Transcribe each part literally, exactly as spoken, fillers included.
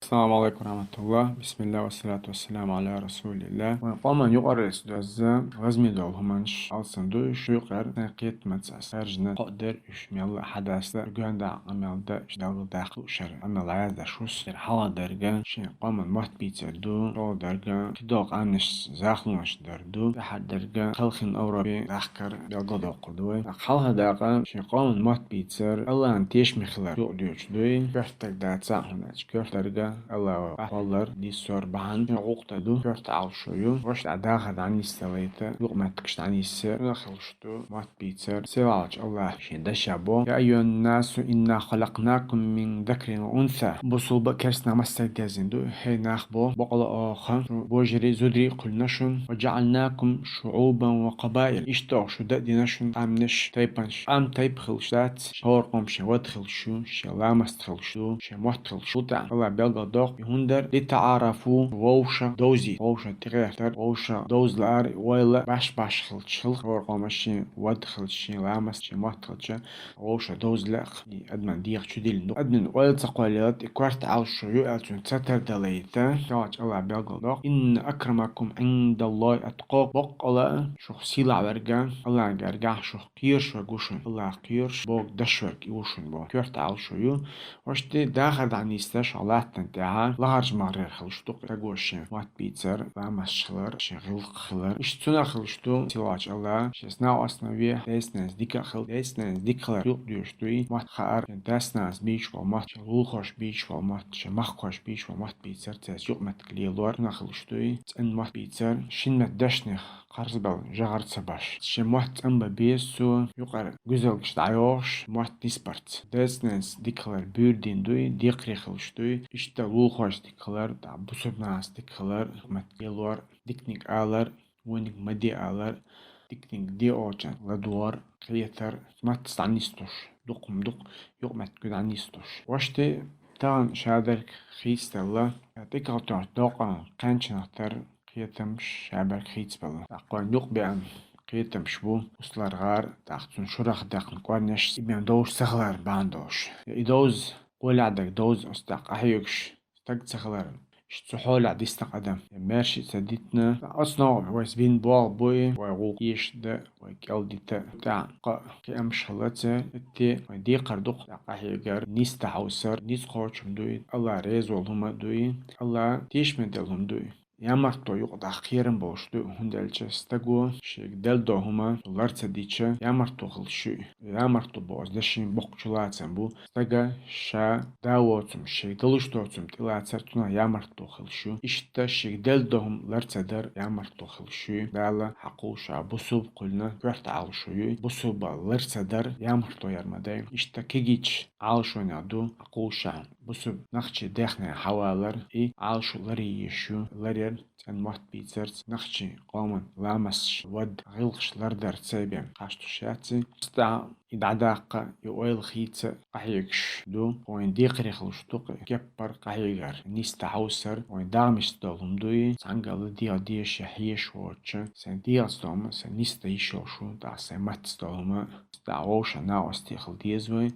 Ассаламу алейкум ва рахматуллах. Бисмиллах, ва салату ва саламу аля расулиллах. Вайн къоман юкъараллица доьзза лазаме дола хӀуманаш алсам ду, уж юкъера сайн кхетамца ас хаьржина кхоъ дер, уж мел а хьадаста, гондакъа къамел да, уж далгадаккха луъушара къамел яздаьш вус. Ер хьалхардарга шен къоман мотт бийцар ду, шоллагӀдарга кхыдола къаьмнашца захалонаш дар ду, цхьаъхьардарга кхелхина Европе дахкар белгалдоаккхаргда вай. Хьалхардарга шен къоман мотт бийцар Аллахьан тешаме хилар юкъадоьдуш ду, коьрта стаг дацахь а, хӀана аьлча коьртарга Аллахьа бахьалар, диссор бахьан шен гӀулакх тӀа ду, коьрта Ӏалашо ю. Вешта дахар дӀанийсдалийта, юкъаметтигаш дӀанийсъе, цунах хилаш ду мотт бийцар. Сийлахьча Аллахьа шен дешах бо: «يا أيها الناس إنا خلقناكم من ذكر وأنثى». Бусалба, керста нах массаех дезаш ду. ХӀей нах, бо, бакъ а оаха шу божарий, зударий кхоьллина шун. «وجعلناكم شعوبا وقبائل». Иштта оаха шу дина шун къаьмнаш, тайпанаш. Къам тайпа хилаш дац, хӀара къам шен вад хилаш ю, шен ламаст хилаш ду, шен мотт хилаш ду. ТӀаккха Аллахьа белгалдоаккх: «لتعارفوا», вовшах довзийта, вовшах тӀагӀертар, вовшах довза лаар, ойла баш-баш хилча хила, хӀара къам шен вад хилча, шен ламаст, шен мотт хилча, вовшах довза лаьа. И адаман дегӀа чу диллина ду. Адаман ойла ца кхоьллалц, и коьрта Ӏалашо ю аьлча, цунна ца тардалийта, Сийлахьча Аллахьа белгалдоаккх: «إن أكرمكم عند الله أتقاكم». Бакъ а, шух сийлахь верг, Аллахьа гаргахь шух кхоьруш верг ва шун. Аллахьах кхоьруш, Бога деш верг, и ва шун, бо. Коьрта Ӏалашо ю. Вешта, дахар дӀанийсдеш хьо латтанна тӀехьа, лахарча мехкара хилаш ду-кх стага шен мотт бийцар, ламасташ хилар, шен гӀулакх хилар. Иштта цунах хилаш ду, Сийлахьча Аллахьа шен снаӀост ма ве, даьца-наьнаца дика хила, даьца-наьнаца дика хилар юкъадоьдуш ду мотт хаар, шен даьца-наьнаца бийца бола мотт, шен лулахошта бийца бола мотт, шен махкахошта бийца бола мотт бийцар, цаьрца юкъаметтиг лелор. Цунах хилаш ду цӀена мотт бийцар, шин меттан дешнех кхарзабала жагӀар ца беш. Шен мотт цӀенбан беза цо, юкъара гӀулакхаш дӀайохаш, мотт нийсбарца. Даьца-наьнаца дика хилар буьйр дийна ду, декхарийла хилаш ду, иштта лулахошца дика хилар, тӀаккха бусалба нахаца дика хилар, юкъаметтиг лелор, диканиг алар, вониг ма де алар, диканиг де оалачунна ладувгӀар, кхетар, маттаца дӀанийсдеш, дукха-м дукха юкъаметтиг дӀанийсдеш. Вешта, тахан шадерг хийцаделла, тӀаккха тӀехьа доккхача кхаьнчех тара кхетамаш шаберг хийцабелла. ТӀаккха вайна юкъабеана кхетамаш бу, усларгӀар, тӀаккха цун шурах даьккхина кӀорнеш, и бен довш ца хилар бахьан долаш. И довза, гӀолехь дерг довза, оцу тӀехь къахьоьгуш стаг ца хилар. Иштта цу хьолехь дисна адам. Маьрша ца дитина, оцу новкъа вайца бина болх бу и, вай гӀуллакх эшаш да, вай кӀел дита. ТӀаккха кхиамаш хилац, хӀаьта вай декхар ду-кх тӀаккха къахьегар, нийсса хьовсар, ницкъ кхочуш хӀума ду и, Аллахь реза вола хӀума ду и, Аллахь тешаме дола хӀума ду и. Ямартло юкъадаккха кхерам болуш ду, хӀунда аьлча стага шега делла дола хӀума лар ца дича, ямартло хилаш ю и. Ямартло боху дешан боккха чулацам бу стага ша да воцург, шега далуш доцург тӀелацар, цунах ямартло хилаш ю. Иштта шега делла дола хӀума лар ца дар ямартло хилаш ю. Дала хьакхуллуш бусалба кхоьллина коьрта Ӏалашо ю. Бусалба лар ца дар ямартло яр ма дай. Иштта кегийча Ӏалашонех ду хьакхуллуш бусалба нохчий даьхни хьавалар, и Ӏалашо ларъе езаш ю, ларъяр цӀена мотт бийцарца, нохчий къоман ламасташ, вад, гӀулакхаш лардарца бен кхачдеш яц и. Цу тӀехь и дӀадаккха, и ойла хийца къахьегаш ду, вайна декхарийла хилаш ду-кх и кеппар къахьегар, нийсса хьовсар, вайн дегӀмашца дола хӀума ду и, цхьаннахьа ладегӀа дезаш я хьоьжуш воцуш, сайн дегӀаца дола хӀума сайн нийсса йиш йолуш ву, тӀаккха сайн маттаца дола хӀума, тӀаккха вовшах накъостий хила деза вай.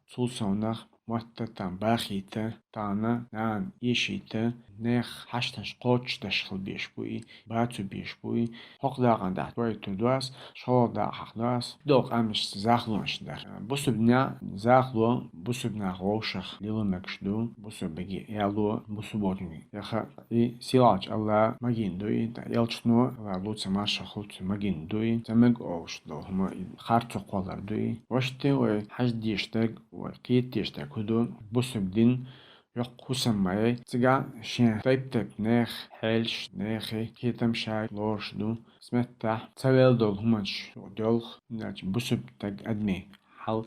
Цул совнах мотт тахана бахийта, тахана нана эшийта, нехан хьаштанаш кхочушдеш хила безаш бу и, бацо безаш бу и. ХӀокху дакъана тӀехь тойтур ду ас, шолгӀа дакъа хьахдо ас, кхидолу къаьмнашца захалонаш дар. Бусалба динехь захало бусалба нах вовшах лело мегаш ду, бусалба мегий аьлло, бусалба волчунга яха. И сийлахьчу Аллахь магийна ду и, тӀаккха элчано, Аллахь луца маршалла хуьлда цунна, магийна ду и, ца мега олуш долу хӀума и харцо кхоллар ду и. Вешта, вай хьажа дезаш дерг, вай кхета дезаш дерг хӀун ду, бусалба дин йоккха хӀусам ма яй. Цигахь шен тайп-тайпа нехан хьелаш, нехан кхетамаш лоруш ду. Оцу меттехь ца велла долу хӀуманаш юкъадоьлху, хӀунда аьлча бусалба стаг, адамийн хьал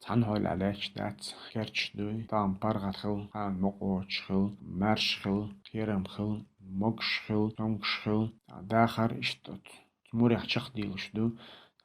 цхьана хьолехь лаьтташ дац, керташ ду и, тахана паргӀат хила, кхана мукъавоцуш хила, маьрша хила, кхерам хила, могуш хила, цомгуш хила, дахар иштта оцу мурех чекхдийлуш ду.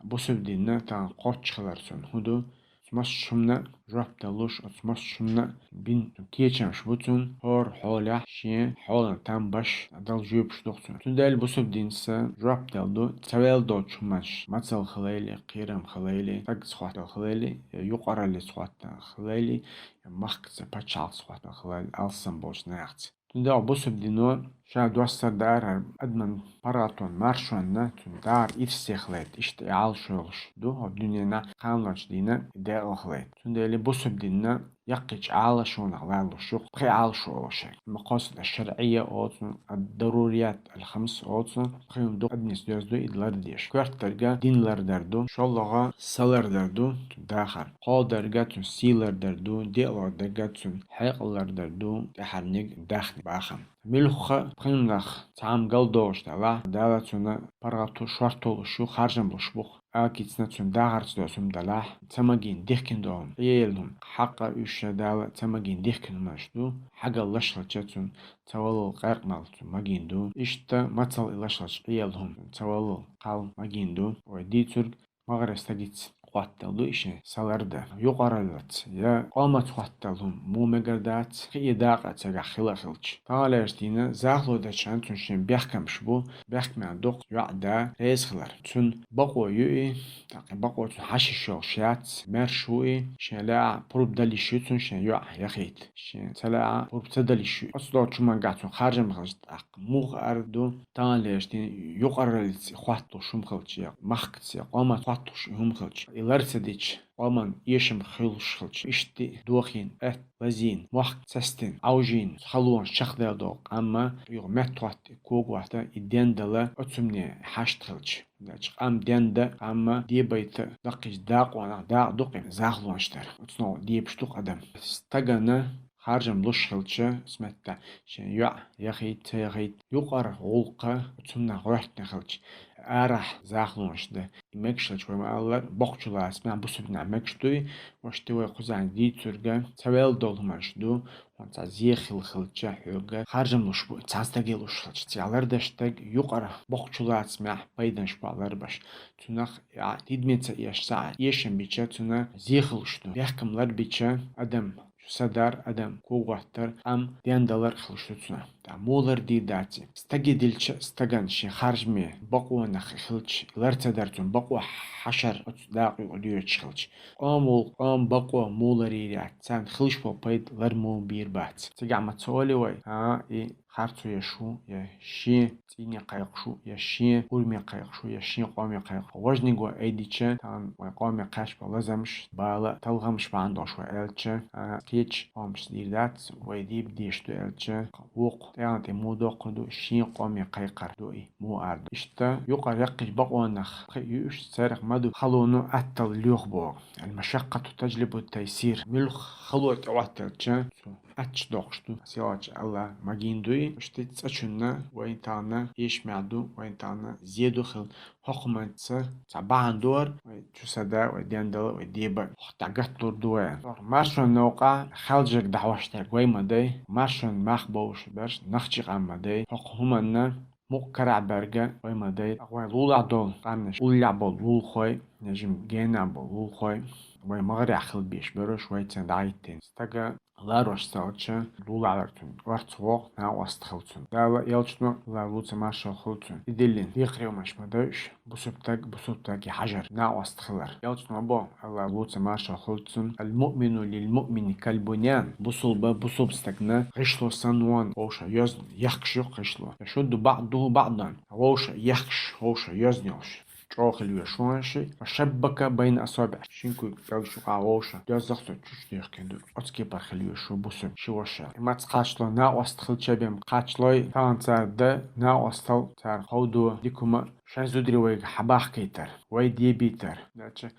Бусалба дин тахана кхоччуш хилар цунна хӀун ду? Цу массачунна жоп далуш, оцу массачунна бина кечамаш бу цун, хӀора хьолехь шен хьолан там беш дала жоьпаш ду-кх цунна. Цундела бусалба динца жоп дала ду, ца ваьлла долчу хӀуманаш, мацалла хилийла, кхерам хилийла, стагца хӀоттал хилийла, я юкъараллица хӀоттал хилийла, я махкаца, пачхьалкхаца хӀоттал хилийла, алсам болчу нахаца. Цундела бусалба дино ша доссар дара адаман паргӀатонна, маршонна, цунна дара ирсе хилийта, иштта и Ӏалашо йолуш ду хӀокху дуьненахь, кхана лоцу дийнахь и декъала хилийта. Цундела бусалба динна яккхийчу Ӏалашонах лалуш ю-кх пхи Ӏалашо олуш. Макъасид аш-шарӀийя олу цунах, ад-дарурият аль-хамс олу цунах, пхи хӀума ду адамас доьзна ду и лардар деш. Коьртаниг дин лардар ду, шолгӀа са лардар ду, цуьнан дахар. КхоалгӀаниг цуьнан сий лардар ду, диълагӀаниг цуьнан хьекъал лардар ду, тӀаьхьарниг даьхни, бахам. Муьлхха пхи хӀуманах цхьамма галдолуш делахь, Дала цунна паргӀато шортта луш ю, харжам луш бу-кх. Акицна цуьнан дахарца доьзна хӀума делахь, ца магийна дихкина долу хӀума, къелла хӀума. Хьакъ а уьш а Дала ца магийна дихкина хӀуманаш ду, хьагалла лаш хилча цунна ца валлал, къаьркъа мел цунна магийна ду. Иштта мацалла и лаш хилча къелла хӀума, ца валлал кхалла магийна ду. Вай дийцург, магӀара стагица хӀоттал ду и шен са лардар. Юкъараллица я къомаца хӀоттал хӀума муха мегар дац, кхин а дакъа цигахь хила а хилча. Таханлерчу дийнахь захало дечу хенахь цунна шен бехкамаш бу, бехкамех ду-кх йоӀа да реза хилар. Цуьнан бакъо ю и, тӀаккха бакъо цуьнан хьашт йолуш яц, маьрша ву и, шен лаахь пурба дала йиш ю цунна шен йоӀа яхийта. Шен ца лаахь пурба ца дала йиш ю. Оцу долчу хӀуманехь цунна харжам хилча, тӀаккха муха эр ду, таханлерчу дийнахь юкъараллица и хӀотталуш хӀума хилча, я махкаца, я къомаца хӀотталуш и хӀума хилча, и лар ца дича, къоман эшам хуьлуш хилча, иштта дохийна, аьтта лазийна, мохк цастийна, Ӏовжийна халонаш чекхдала догӀу къам, юха метта хӀотта, и кога хӀотта, и ден дала, оцу хӀумане хьашт хилча. Дача къам ден дан, къам дебайта даккхийчу дакъонах дакъа ду-кх и захалонаш дар. Оцунах дебаш ду-кх адам. Стагана харжам луш хилча, оцу метта шен йоӀ яхийта, ца яхийта, юкъара гӀуллакх цунах гӀоьртина хилча, арахь захалонаш дан. И мегаш хилча, вай ма-аллара, боккхачу лацамехь, бусалба динехь мегаш дуй, ваьш, ти вай кхузахь дийцург, ца ваьлла долу хӀуманаш ду, хьуна цхьа зе хилла хилча, хьоьга харжам луш бу, цхьана стаге луш хилча, цигахь лардеш стаг юкъара боккхачу лацамехь пайданаш бу ларбеш. Цунах, я, тидаме ца эшча, цхьа эшам бича, цунна зе хилуш ду. Бехкам ларбича, адам са дар, адам кога хӀоттар, къам ден далар хилуш ду цунах. ТӀаккха муха лардийр дац и? Стаге дилча, стагана шен харжаме, бакъонах хилча, лар ца дар цунна, бакъо хьашар оцу дакъа юкъа доьжуш хилча. Къоман гӀуллакх, къоман бакъо муха ларийр яц, царна хилуш болу пайда лар муха бийр бац. Цигахь ма ца олий вай, а, и харцо еш ву, я шен цӀийне кхайкхаш ву, я шен ураме кхайкхаш ву, я шен къоме кхайкхаш ву. Важниг вай айдича, тахана вайн къоме кхаьчна болу лазамаш, бала, талхамаш бахьана долуш вай аьлча, а, кхечу къомашца дийр дац, вай дийр дезаш ду аьлча, вукху тӀегӀан тӀе муха доккхур ду, шен къоме кхайкхар ду и, муха эр ду. Иштта юкъара яккхийчу бакъонах кхин а ю уьш, царах ма ду халоно атталла лоьху боху. Аль-машаккъату таджлибу тайсир. Муьлхха хало тӀеӀоттаелча, цо аттачу доккхуш ду. Сийлахьчу Аллахьа магийна ду и. Иштта цӀа чунна вайн тахана эшамехь ду, вайн тахана зе ду хила. ХӀокху хӀуманца цхьа бахьана дора вай чу са да, вай ден дала, вай деба. ХӀокху тӀехь гаталур ду вай. Маршонан новкъахь хьалжарг дӀахьош дерг вай ма дай. Маршонан мах бовлуш берш нохчийн къам ма дай. ХӀокху хӀуманна мукъа карахь берг вай ма дай. Вай лулахь долу къаьмнаш, уллехь болу лулахой, нежим генахь болу лулахой, вай магӀарехь хила безаш берш вайца дӀахӀиттийна. Стага ларош ца хилча, лулахь верг цунна орца вогӀу, накъост хила цунна. Дала, элчано, Аллахьа луца маршалла хуьлда цунна, и диллина декхарийлаш ма дойуш, бусалба стаг бусалба стаге хьажар, накъост хилар. Элчано боху, Аллахьа луца маршалла хуьлда цунна: «Аль-муъмину лиль-муъмини каль-бунян». Бусалба бусалба стагана гӀишло санна вон вовшах йоьзна, ехкаш ю гӀишло. «Яшудду баъдуху баъдан». Вовшах ехкаш, вовшах йоьзна йолуш. ЧӀогӀа хила везаш ву ши, «ва шаббака байна асабиӀ». Шин куьйга кӀелгаш юкъахь вовшах доьзна цо чу-чу дехкина ду. Оцу кепара хила везаш ву бусалба ши вовшах. И маца кхаччалой, накъост хилча бен кхаччалой, тахана цара дан накъостал, цара ховдо дика хӀума шайн зударий вайга хьабахкийтар, вай дебийтар. Дача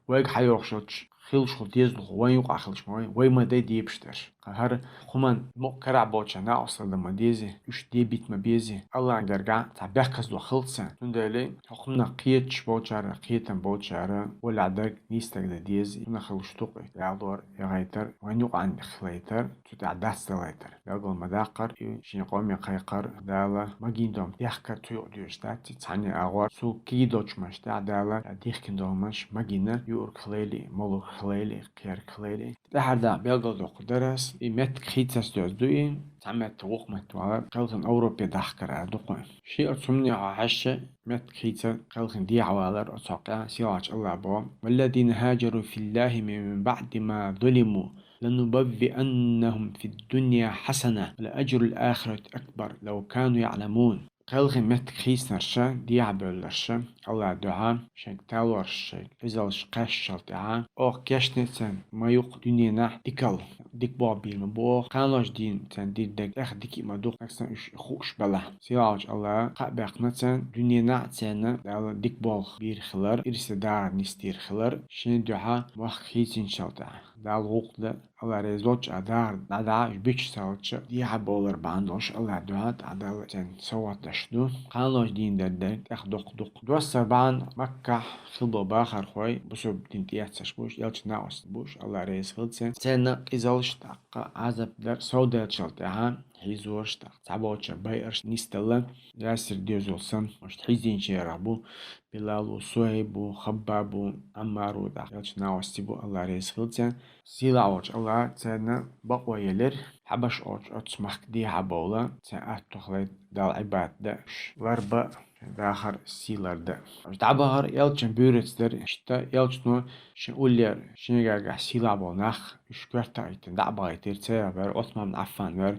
вайга хьайогӀуш йолчу хилуш хила дезалхо вайн юкъахь хилча ма вай, вай ма дай дебаш дерш. ХӀара хӀуманна мукъа карахь болчарна накъостал дан ма дезий, уьш дебийта ма безий. Аллахьан гергахь цхьа бехказло хилла царна. Цундела хӀокхунах кхеташ болчара, кхетам болчара, олехь дерг нийса дерг дан деза, хӀунда хилуш ду-кх и ялор, ягӀайтар, вайн юкъахь хилайтар, цу тӀехь дац далайтар. Билгал ма даккхара, и шен къоме кхайкхар, Дала магийна долу дехкар цу юкъа доьжуш дац, и цхьана агӀор, цу кегий долчу хӀуманаш тӀехь Дала дихкина долу хӀуманаш магийна юург хилийла, молург хилайли, кхерг хилайли. ТӀехьарда белгалдоккху дарас, и меттиг хийцарца доьза ду и, цхьа меттиг вукху метта валар, кхелхина Европе дахкар ара ду кхуьн. Ши а цумне хьаьжча, меттиг хийцар кхелхина дехьа валар, оцу хьокъехь сийлахьчу Аллах бо: «والذين هاجروا في الله من بعد ما ظلموا لنبوئنهم في الدنيا حسنة ولأجر الآخرة أكبر لو كانوا يعلمون». Кхелхина меттиг хийцинарша, дехьа бевлларша, Аллах дуьхьа, шайга талорш, шайга къизалш кхаьччал тӀаьхьа, оха кешнеца ма юкъу дуьненахь дикал, дика болх бийр ма бу оха, кханалчу дийнахь царна дийр дерг тӀех дика а ма ду, нагахь санна уьш хууш белахь. Сийлахьчу Аллах кхаъ баьккхина царна, дуьненахь а царна Дала дика болх бийр хилар, ирсе дагӀар нисдийр хилар, шен дуьхьа мохк хийцинчал тӀаьхьа. Дала гӀуллакх дан, Алла реза волчу а дахар дӀадахьа, уьш бича ца хилча, дехьа бовлар бахьана долуш Алла дуьхьа тӀе Дала царна совгӀат деш ду. Кханалчу дийнахь дерг тӀех доккха дукха. Доссар бахьана Маккахь хилла болу бахархой, бусурба дин тӀеэцнарш бу уьш, элчан накъостий бу уьш, Алла реза хила царна. Царна къизалш, тӀаккха Ӏазап дар совдаьллачул тӀаьхьа хьийзорш, тӀаккха цхьаболчара байарш нисделла, Ясир доьзал санна, иштта хьийзинчарах бу, Билалу, Суайбу, Хаббабу, Аммару, тӀаккха элчан накъостий бу, Алла реза хила царна. Сийлахь волчу Аллах царна бакъо елира, Хьабаш олучу оццу махка дехьа бовла, царна аьтто хилийта Далла Ӏибадат дан, уьш ларбан, дахар сий лардан. Уьш дӀабахар элчан буьйрац дара, иштта элчано шен уллера шен гергахь сийлахь болу нах, уьш коьртах а хӀиттина дӀа а бахийтира, царах вара Ӏусман бин Ӏаффан вара,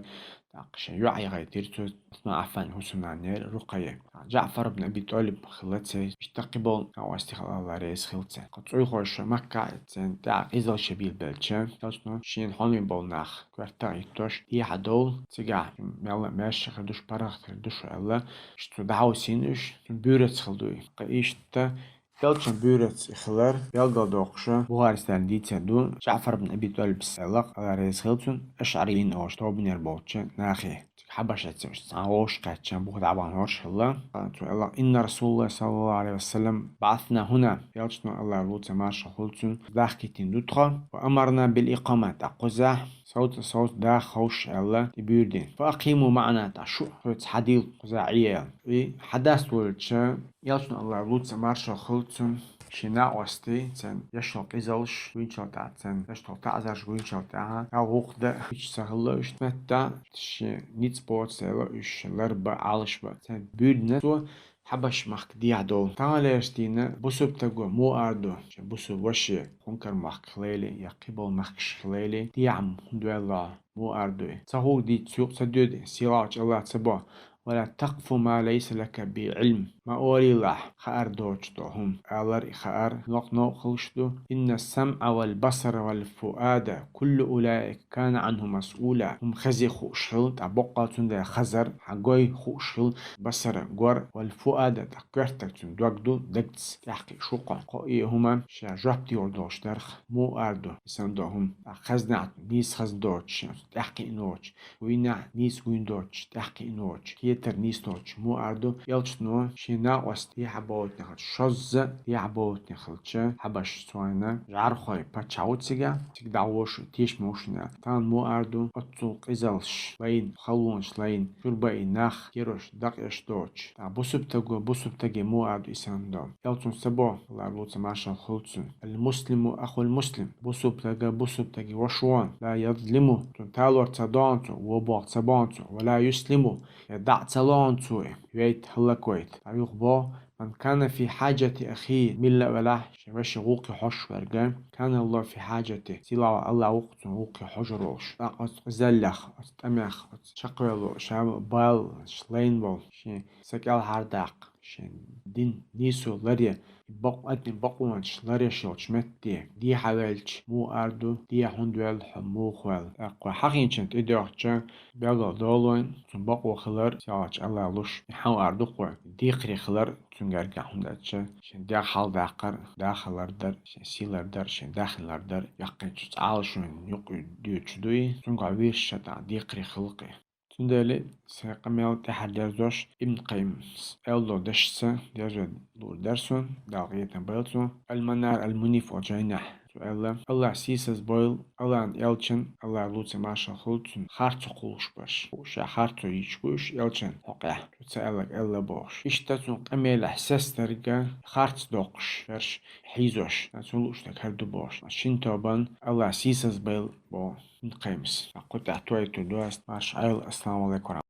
тӀаккха шен йоӀ яхийтира цо, Ӏусман Ӏаффан хӀусамнана яра Рукъайя. ЖаӀфар ибн Аби ТӀолиб хилла церан, иштта кхин болу накъостий хилла, Алла реза хила царна. Кху цӀуйхоша Маккахь царна тӀехь къизалш билбелча, элчано шена хьоме болу нах коьртах а хӀиттош, дехьа довла, цигахь мелла а маьрша хир ду шу, паргӀат хир ду шу аьлла, иштта цо дӀахьовсийна уьш, цуьнан буьйрац хилла ду и. Кхин иштта элчан буьйрац и хилар белгалдоккхуш, Бухарис дийцина ду, ЖаӀфар ибн Аби ТӀолибас аьлла, Алла реза хила цунна, ашӀарийин олуш тобанера болчу нахе. Цига Хьабашаца уьш цхьана вовшахкхаьчча буха дӀабахана хӀорш хилла. Цо аьлла: «Инна Расулаллах саллаллаху Ӏалайхи ва саллам баӀасана хӀуна». Элчано, Аллах луца маршалла хуьлу цунна, дахкийтина ду тхо. «Ва амарана бил икъама», тӀаккха кхузахь совца-совца даха ховша аьлла, тӀе буьйр дина. «Фа акъиму маӀана», тӀаккха шу а соьца хьадийла кхузахь Ӏе аьлла. И хьадас волча, элчано, Аллах луца маршалла хуьлу цунна, шен накъостий, царна еш йолу къизалш гуйначул тӀаьхьа, царна еш йолу таӀзарш гуйначул тӀаьхьа, Далла гӀуллакх дан хӀуьттуш ца хилла уьш метта, шен ницкъ боцу аьлла, уьш ларбан, Ӏалашбан. Царна буьйр дина цо, Хьабаш-махка дехьа довла. Таханлерчу дийнахь бусурба стаго муха ара ду, шен бусурба ваше, Хьункар-махка хилийла я кхин болу махкаш хилийла, дехьа хӀунда ваьлла, муха ара ду и? Ца хӀума дийцича юкъа ца доьду, сийлахьчу Аллах ца боху: «Ва ла такъфу ма лайса лака бихӀи Ӏилм». Ма олийла ахь, хаар доцуш долу хӀума. Алар и хаар, лакха новкъа хуьлуш ду. «Инна ас-самӀа вал басара вал фуада куллу улаика кана Ӏанху масъула». ХӀума хези хууш хила, тӀаккха боккъал цундела хазар, хьан гой хууш хила, басара гор, вал фуада, тӀаккха коьртаг цуьнан дог ду, дагца тӀаьхьакхиъна шу кхо. Кхо и хӀума ша жоп дийр долуш дарх, муха ара ду и санна долу хӀума. ТӀаккха хазнехь нийса хазна доцуш, тӀаьхьакхиъна воцуш, гуйнехь нийса гуйна доцуш, тӀаьхьакхиъна воцуш, кхетар нийса доцуш, муха ара ду? Элчано шен накъостий дехьа бовлийтина хилча, шозза дехьа бовлийтина хилча, Хьабашаца вайна жӀархой паччахь ву цигахь, цига дӀавошу, тешаш ма ву шуна. Тахана муха ара ду? Оццул къизалш лайна, халонаш лайна, чуьра баьлла нах, кхерош дакъа еш доцуш. ТӀаккха бусурба стаго бусурба стаге муха ара ду и санна долу? Элчано ца боху, Аллах луца маршалла хуьлу цунна: «Ал-муслиму ахул-муслим». Бусурба стаг бусурба стаге ваша ву, ла язлимуху, цунна талор ца до цо, вон болх ца бо цо, ва ла юслимуху, я дӀа а ца ло цо и, вейта, хӀаллаквайта. ТӀаккха юха боху: «Ман кана фи хьаджати ахихӀи», мила а велахь, шен вешин гӀуллакхе хьожуш верг, «кана Аллаху фи хьаджатихӀи», сийлахь волу Аллах ву-кх цуьнан гӀуллакхе хьожур волуш. ТӀаккха оцу къизаллех, оцу тӀамех, оцу чекхвелла, ша баллаш лайна болу, шен са кӀелхьардаккха, шен дин нийсо ларъян, и бакъ-, адамийн бакъонаш ларъеш йолчу метте дехьа ваьлча муха ара ду, дехьа хӀунда ваьлла, хьо муха ваьлла? ТӀаккха вай хьахийначунна тӀедоьгӀча, белгал долу вайн, цуьнан бакъо хилар, сийлахьчу Аллах луш, и хьан ара ду-кх вай, декхаре хилар цуьнан гергахь, хӀунда аьлча шен дегӀ хьалдаккхар, дахар лардар, шен сий лардар, шен даьхни лардар, яккхийчу цхьа Ӏалашонна юкъа дуьйцуш ду и, цуьнгахь везаш ша тӀаккха декхаре хила-кх и. Цундела сайн къамел тӀаьхьара дерзош, Ибн Къаййимас аьлла долу дешца дерзо луур дара суна, Дала къинхетам бойла цунна, Ал-Манар ал-Муниф олу жайнахь цо Аьлла, Аллахь сийсаз бойла Аллахьан элчан, Аллахь луца маршал хуьлда цунна, харцо кхуллуш барш. Ша харцо йича бу уьш элчан хьокъехь. Цу ца аьлларг аьлла бохуш. Иштта цунна къамелехь сестарга харц доккхуш, берш хьийзош, цунна луучунаг хӀара ду бохуш. Шин тобан Аллахь сийсаз байла боху Ибн Къаййима. Кху тӀехь той ту дост, марш Ӏайла, ассаламу алайкум.